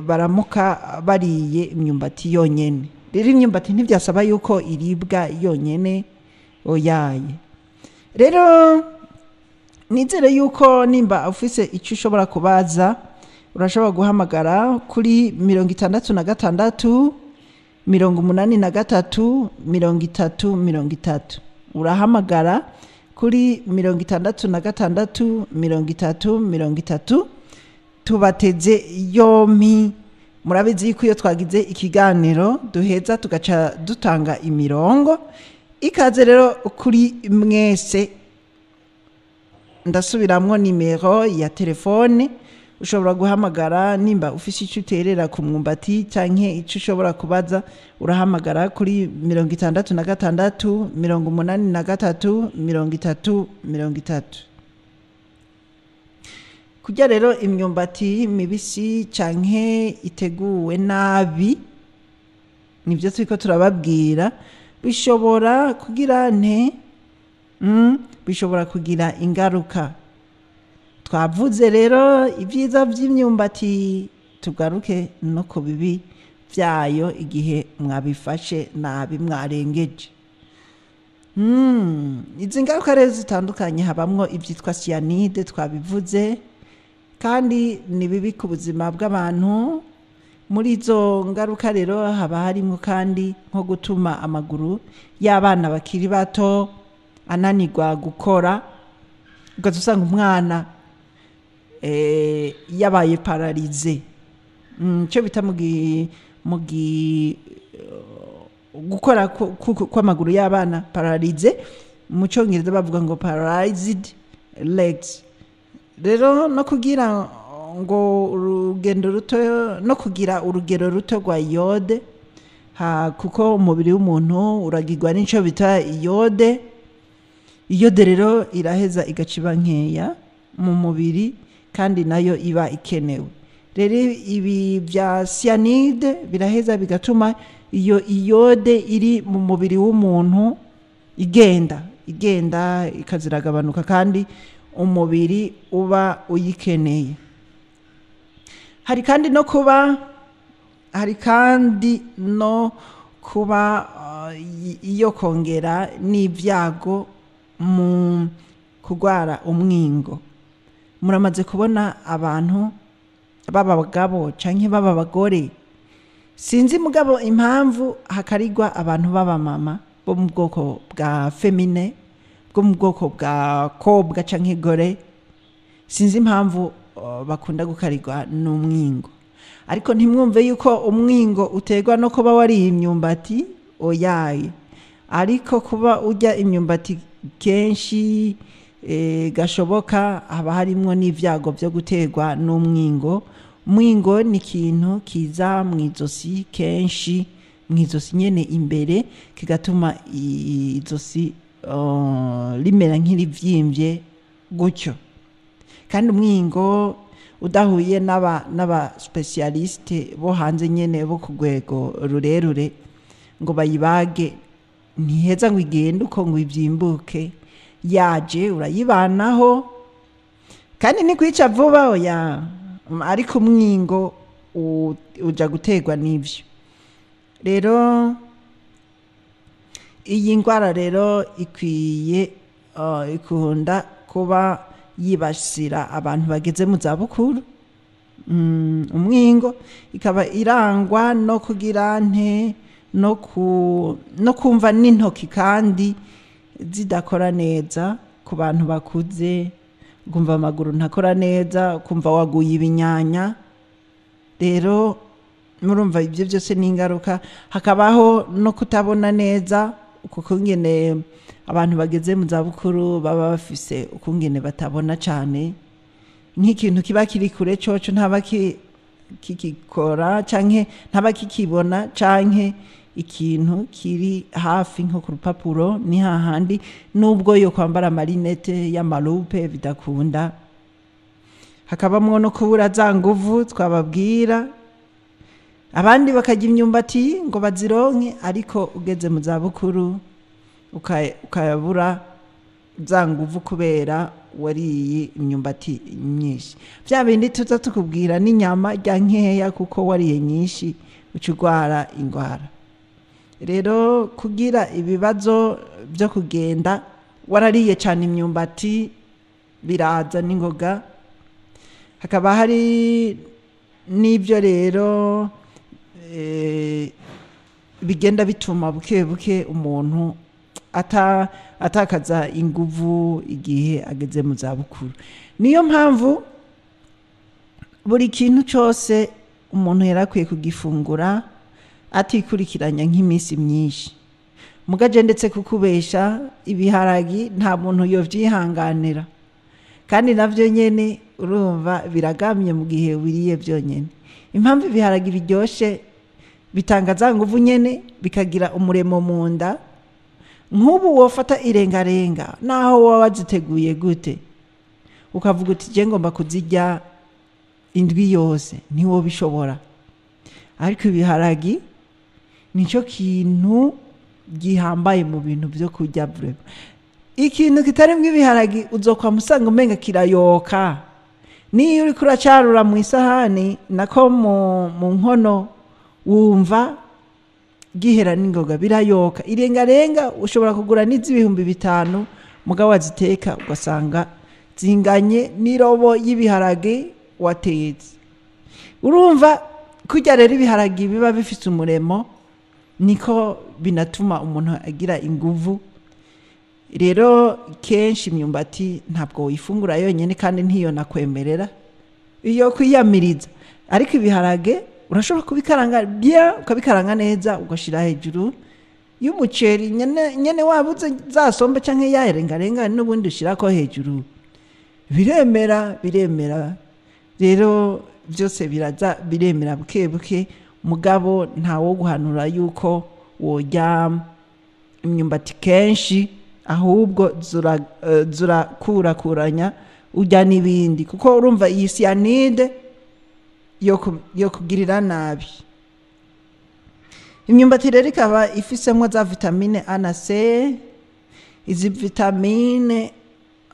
Speaker 1: baramuka bariye imyumbati yonyene. Rero imyumbati ntibyasaba yuko iribwa yonyene, oyaye. Rero nizere yuko nimba ufise icyo ushobora kubaza, urashobora guhamagara kuri 66 83 30 30. Urahamagara kuri 66 30 30. Tubateze yompi. Murabizi yuko iyo twagize ikiganiro duheza tugaca dutanga imirongo. Ikaze rero kuri mwese. Ndasubiramwo nimero ya telefone ushobora guhamagara nimba ufise icyo uterera ku mwumbati canke icyo ushobora kubaza. Urahamagara kuri 66 83 30 30. Kurya rero imyumbati mibisi canke iteguwe nabi, nibyo turiko turababwira, bishobora kugira nte bishobora kugira ingaruka. Twavuze rero ibyiza by'imyumbati, tugaruke no ku bibi. byayo igihe mwabifashe nabi, mwarengeje. Izi ngaruka rero zitandukanye, habamwo ibyitwa cyanide twabivuze, kandi ni bibi ku buzima bw'abantu. Muri izo ngaruka rero haba harimo kandi nko gutuma amaguru y'abana bakiri bato ananirwa gukora, ugaca usanga umwana yabaye paralysé. Icyo bita gukora kw'amaguru y'abana, paralysé, mu Cyongereza bavuga ngo paralyzed legs. Rero no kugira ngo urugendo ruto, no kugira urugero ruto rwa iode ha, kuko umubiri w'umuntu uragirwa n'icyo bita iode. Iode rero iraheza igaca iba nkeya mu mubiri, kandi nayo iba ikenewe. Rero ibi bya cyanide biraheza bigatuma iyo iode iri mu mubiri w'umuntu igenda igenda, ikaziragabanuka, kandi umubiri uba uyikeneye. Hari kandi no kuba iyo kongera n'ibyago mu kurwara umwingo. Muramaze kubona abantu baba abagabo canke baba abagore, sinzi mugabo impamvu hakarigwa abantu b'abamama bo mu bwoko bwa féminin, bwo mu bwoko bwa kobwa canke gore, sinzi impamvu bakunda gukarirwa n'umwingo. Ariko ntimwumve yuko umwingo uterwa no kuba wariye imyumbati, oyaye. Ariko kuba urya imyumbati kenshi gashoboka, haba harimwo n'ibyago byo guterwa n'umwingo. Umwingo ni ikintu kiza mu izosi, kenshi mu izosi nyene imbere, kigatuma izosi rimera nk'irivyimbye gutyo. Kandi umwingo udahuye n'aba spécialistes bo hanze nyene, bo ku rwego rurerure, ngo bayibage, ntiheza ngo igende uko ngo ivyimbuke. Yaje urayibanaho, kandi ntikwica vuba, oya. Ariko umwingo uja guterwa n'ivyo. Rero iyi ndwara rero ikwiye ikunda kuba yibasira abantu bageze mu zabukuru. Umwingo ikaba irangwa no kugira nte, no kumva n'intoki kandi zidakora neza ku bantu bakuze, kumva amaguru ntakora neza, kumva waguye ibinyanya. Rero murumva ibyo byose ni ingaruka. Hakabaho no kutabona neza, kuko ngene abantu bageze mu zabukuru baba bafise ukungene batabona cyane, nk'ikintu kiba kiri kure coco ntaba kikikora canke ntaba kikibona, canke ikintu kiri hafi nko ku rupapuro ni hahandi, nubwo yo kwambara amalunettes y'amaloupe bidakunda. Hakabamwo no kubura za nguvu twababwira. Abandi bakarya imyumbati ngo bazironke, ariko ugeze mu zabukuru ukayabura za nguvu kubera wariye imyumbati myinshi. Vya bindi tuza tukubwira n'inyama, rya nkeya kuko wariye nyinshi uca urwara ingwara. Rero kugira ibibazo byo kugenda warariye cyane imyumbati biraza n'ingoga. Hakaba hari n'ibyo rero bigenda bituma buke buke umuntu atakaza inguvu igihe ageze mu zabukuru. Niyo mpamvu buri kintu cyose umuntu yari akwiye kugifungura atikurikiranya nk'iminsi myinshi. Mugaje ndetse kukubesha, ibiharagi nta muntu yovyihanganira, kandi navyo nyene urumva biragamye mu gihe wiriye byonyene. Impamvu ibiharagi biryoshe, bitanga za nguvu nyene, bikagira umuremo mu nda. Nk'ubu wofata irengarenga, naho woba waziteguye gute, ukavuga uti je ngomba kuzirya indwi yose, ntiwobishobora. Ariko ibiharagi nicyo kintu gihambaye mu bintu byo kurya vraiment. Ikintu kitarimwo ibiharagi uzokwama usanga umenga kirayoka. Niyo uriko uracarura mu isahani, nako mu nkono, Wumva gihera n'ingoga, birayoka. Irengarenga ushobora kugura n'iz'ibihumbi 5, mugabo waziteka ugasanga zinganye n'irobo y'ibiharage watetse. Urumva kurya rero ibiharage biba bifite umuremo, niko binatuma umuntu agira inguvu. Rero kenshi imyumbati ntabwo wifungura yonyine, kandi ntiyo nakwemerera iyo kwiyamiriza. Ariko ibiharage urashobora kubikaranga bien, ukabikaranga neza, ugashyira hejuru y'umuceri nyene nyene, wabuze za sombe canke ya rengarenga n'ubundi ushyirako hejuru, biremera, biremera. Rero byose biraza biremera buke buke. Mugabo ntawo guhanura yuko wojya imyumbati kenshi, ahubwo zurakurakuranya ujya n'ibindi, kuko urumva iyi cyanide yo kugirira nabi. Imyumbati rero ikaba ifisemo za vitamine A na C. Izi vitamine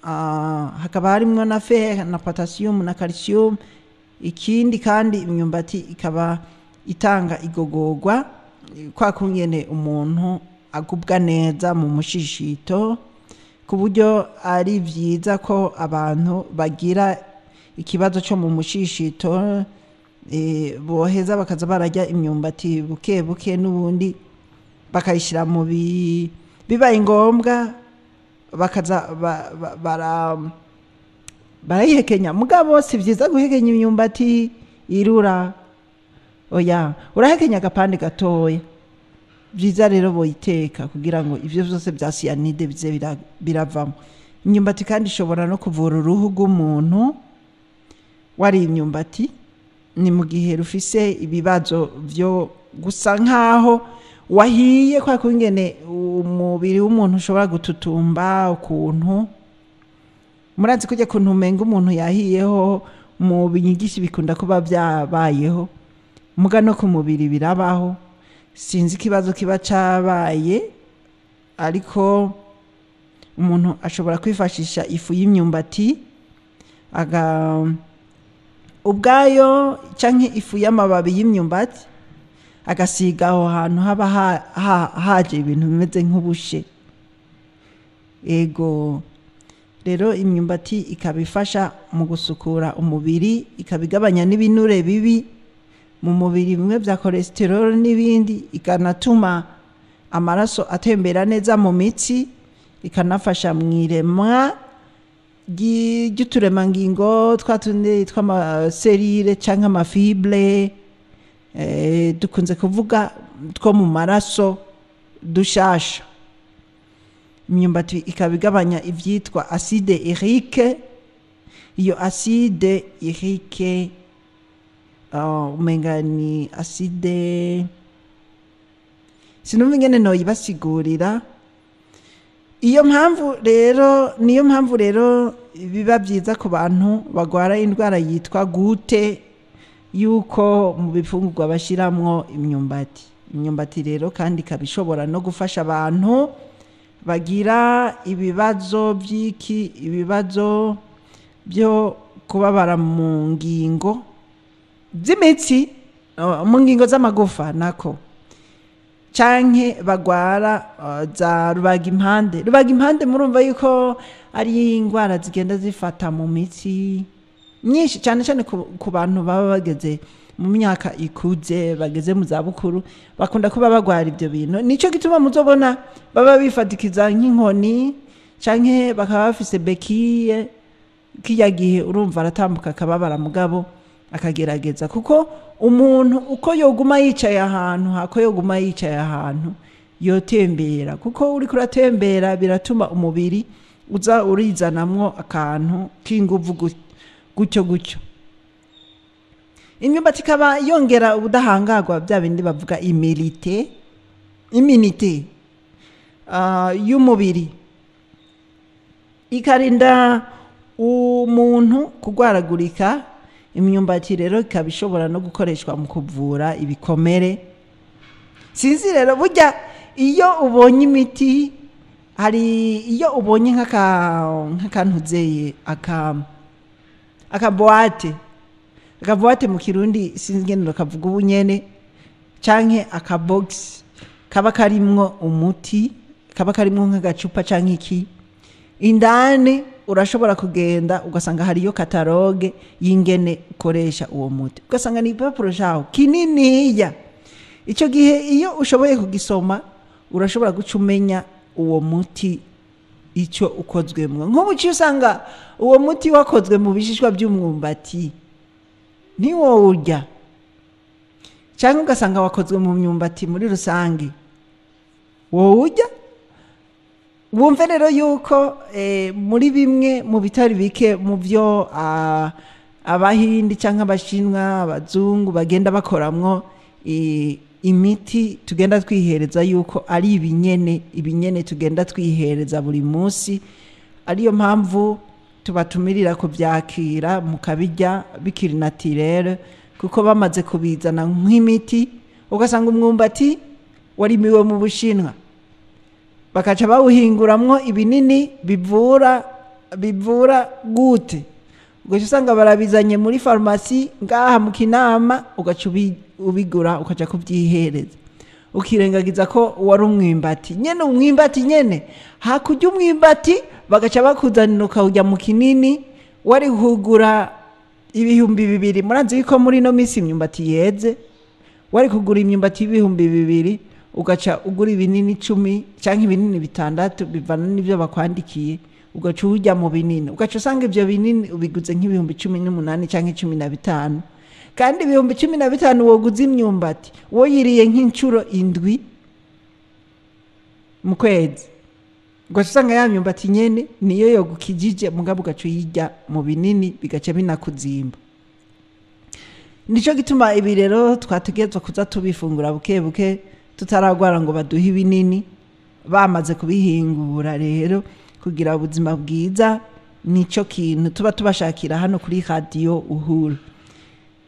Speaker 1: hakaba harimo na fer na potassium na calcium. Ikindi kandi, imyumbati ikaba itanga igogorwa, kwa kungene umuntu agubwa neza mu mushishito, ku buryo ari byiza ko abantu bagira ikibazo cyo mu mushishito boheza bakaza bararya imyumbati buke buke, n'ubundi bakayishyira mu bibaye ngombwa bakaza barayihekenya. Mugabo si byiza guhekenya imyumbati irura, oya, urahekenya agapande gatoya. Byiza rero boyiteka kugira ngo ibyo byose bya cyanide bize biravamo. Imyumbati kandi ishobora no kuvura uruhu rw'umuntu wariye imyumbati, ni mu gihe rufise ibibazo byo gusa nkaho wahiye, kwa kungene umubiri w'umuntu ushobora gututumba ukuntu. Murazi kujya kuntu umenga umuntu yahiyeho. Mu binyigishi bikunda kuba byabayeho, muga no ku mubiri birabaho. Sinzi ikibazo kiba cabaye, ariko umuntu ashobora kwifashisha ifu y'imyumbati aga ubwayo canke ifu y'amababi y'imyumbati, agasiga aho hantu haba haje ibintu bimeze nk'ubushe. Ego rero, imyumbati ikaba ifasha mu gusukura umubiri, ikaba igabanya n'ibinure bibi mu mubiri, bimwe bya cholesterol n'ibindi, ikanatuma amaraso atembera neza mu mitsi, ikanafasha mu iremwa ry'uturemangingo twa tundi tw'ama cellules canke ama fibres, dukunze kuvuga two mu maraso dushasha. Imyumbati ikaba igabanya ivyitwa acide urique. Iyo acide urique, umenga ni acide, sinumva ingene noyibasigurira. Iyo mpamvu rero, niyo mpamvu rero biba byiza ku bantu bagwara indwara yitwa goutte yuko mu bifungurwa bashiramwo imyumbati. Imyumbati rero kandi ikaba ishobora no gufasha abantu bagira ibibazo by'iki, ibibazo byo kubabara mu ngingo z'imitsi, mu ngingo z'amagufa nako, canke bagwara za rubagimpande. Rubagimpande murumva yuko ari indwara zigenda zifata mu mitsi nyinshi cyane cyane ku bantu baba bageze mu myaka ikuze, bageze mu zabukuru, bakunda kuba bagwara ibyo bintu. Nico gituma muzobona baba bifatikiza nk'inkoni canke bakaba bafise béquilles. Kirya gihe urumva aratambuka akababara, mugabo akagerageza, kuko umuntu uko yoguma yicaye ahantu, hako yoguma yicaye ahantu, yotembera, kuko uriko uratembera biratuma umubiri uza urizanamwo akantu k'inguvu gutyo gutyo. Imyumbati ikaba yongera ubudahangarwa, bya bindi bavuga immunité y'umubiri, ikarinda umuntu kurwaragurika. Imyumbati rero ikaba ishobora no gukoreshwa mu kuvura ibikomere. Sinzi rero, burya iyo ubonye imiti, hari iyo ubonye nk'akantuzeye aka boîte, aka boîte mu Kirundi sinzi ingene kavuga ubu nyene, Canke akabogisi kaba karimwo umuti, kaba karimwo nk'agacupa canke iki, indani urashobora kugenda ugasanga hariyo catalogue y'ingene ukoresha uwo muti, ugasanga ni igipapuro cawo kininiya. Ico gihe iyo ushoboye kugisoma urashobora guca umenya uwo muti icyo ukozwemwo. Nk'ubu uciye usanga uwo muti wakozwe mu bishishwa by'umwumbati, ntiwowurya, cyangwa ugasanga wakozwe mu myumbati muri rusange, wowurya. Wumve rero yuko muri bimwe mu bitari bike mu byo Abahindi cyangwa Abashinwa, abazungu bagenda bakoramwo imiti tugenda twihereza, yuko ari ibinyene ibinyene tugenda twihereza buri munsi. Ariyo mpamvu tubatumirira kubyakira mukabirya bikiri naturel, kuko bamaze kubizana nk'imiti, ugasanga umwumbati warimiwe mu Bushinwa, bakaca bawuhinguramwo ibinini bivura gute, ugaca usanga barabizanye muri farumasi ngaha mu Kinama, ugaca ubigura ukaja kubyihereza, ukirengagiza ko wari umwimbati nyene. Umwimbati nyene, hakurya umwimbati bagaca bakuzanira ukawurya mu kinini wari kugura 2000. Murazi yuko muri ino minsi imyumbati yeze, wari kugura imyumbati y'2000, ugaca ugura ibinini 10 cyangwa ibinini 6, bivana n'ibyo bakwandikiye, ugaca urya mu binini, ugaca usanga ibyo binini ubiguze nk'18,000 cyangwa 15. Kandi 15,000 woguze imyumbati woyiriye nk'inshuro 7 mu kwezi, ugaca usanga ya myumbati nyene niyo yogukijije, mugabo ugaca uyirya mu binini, bigaca binakuzimba. Nico gituma ibi rero twategerezwa kuza tubifungura buke buke, tutaragwara ngo baduhe ibinini bamaze kubihingura. Rero kugira ubuzima bwiza nico kintu tuba tubashakira hano kuri Radio Uhuru.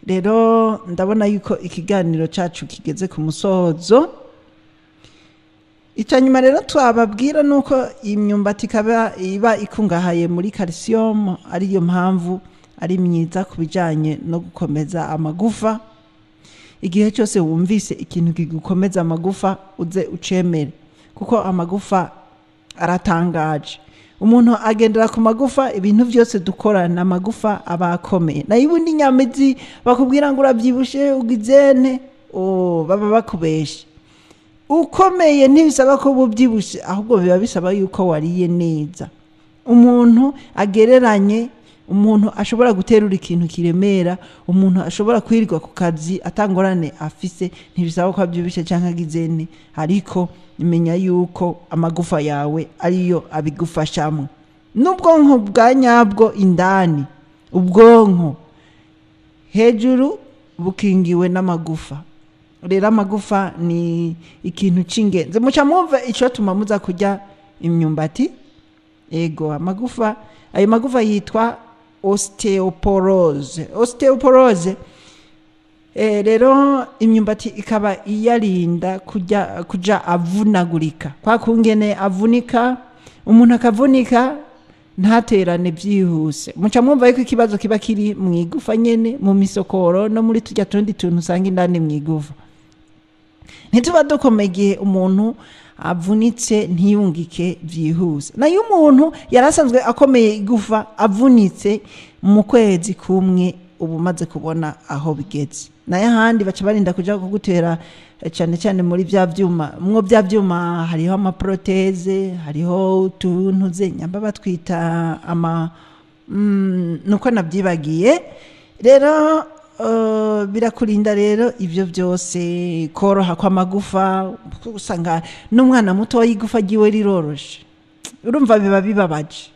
Speaker 1: Rero ndabona yuko ikiganiro cacu kigeze ku musozo. Icya nyuma rero twababwira nuko imyumbati ikaba iba ikungahaye muri calcium, ariyo mpamvu ari myiza ku bijyanye no gukomeza amagufa. Igihe cyose wumvise ikintu kigukomeza amagufa, uze ucemere, kuko amagufa aratangaje. Umuntu agendera ku magufa, ibintu byose dukora ni amagufa aba akomeye. Nayo ubundi inyamizi bakubwira ngo urabyibushe ugizene, baba bakubeshe. Ukomeye ntibisaba ko uba ubyibushe, ahubwo biba bisaba yuko wariye neza. Umuntu agereranye, umuntu ashobora guterura ikintu kiremera, umuntu ashobora kwirirwa ku kazi atangorane afise, ntibisaba ko abyibushe cyangwa agizene, ariko menya yuko amagufa yawe ariyo abigufashamo. N'ubwonko bwa nyabwo indani, ubwonko hejuru bukingiwe n'amagufa. Rero amagufa ni ikintu cy'ingenzi. Muca mwumva icyo tuma muza kurya imyumbati. Ego, amagufa, ayo magufa yitwa ostéoporose. Ostéoporose rero imyumbati ikaba iyarinda kuja avunagurika, kwa kungene avunika, umuntu akavunika ntaterane byihuse. Muca mwumva yuko ikibazo kiba kiri mu igufa nyene, mu misokoro no muri tujya tundi tuntu usanga indani mu igufa. Ntituba dukomeye igihe umuntu avunitse ntiyungike byihuse. Nayo umuntu yari asanzwe akomeye igufa, avunitse mu kwezi kumwe uba umaze kubona aho bigeze. Nayo ahandi baca barinda kuja kugutera cyane cyane muri bya byuma, mwo bya byuma hariho ama prothèses, hariho utuntu ze nyamba batwita ama nuko nabyibagiye. Rero birakurinda rero ibyo byose, koroha kw'amagufa. Usanga n'umwana muto igufa ryiwe riroroshe, urumva biba bibabaje.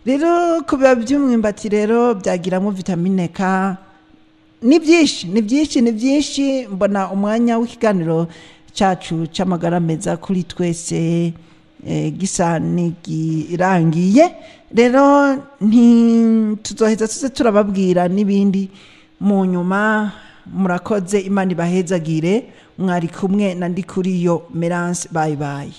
Speaker 1: Rero ku bibabi by'umwumbati rero byagiramo vitamine K. Ni byinshi, ni byinshi, ni byinshi. Mbona umwanya w'ikiganiro cyacu cy'amagara meza kuri twese gisa n'igirangiye. Rero ntituzoheza tuze turababwira n'ibindi mu nyuma. Murakoze, Imana ibahezagire. Mwari kumwe na Ndikuriyo Merance. Bye bye.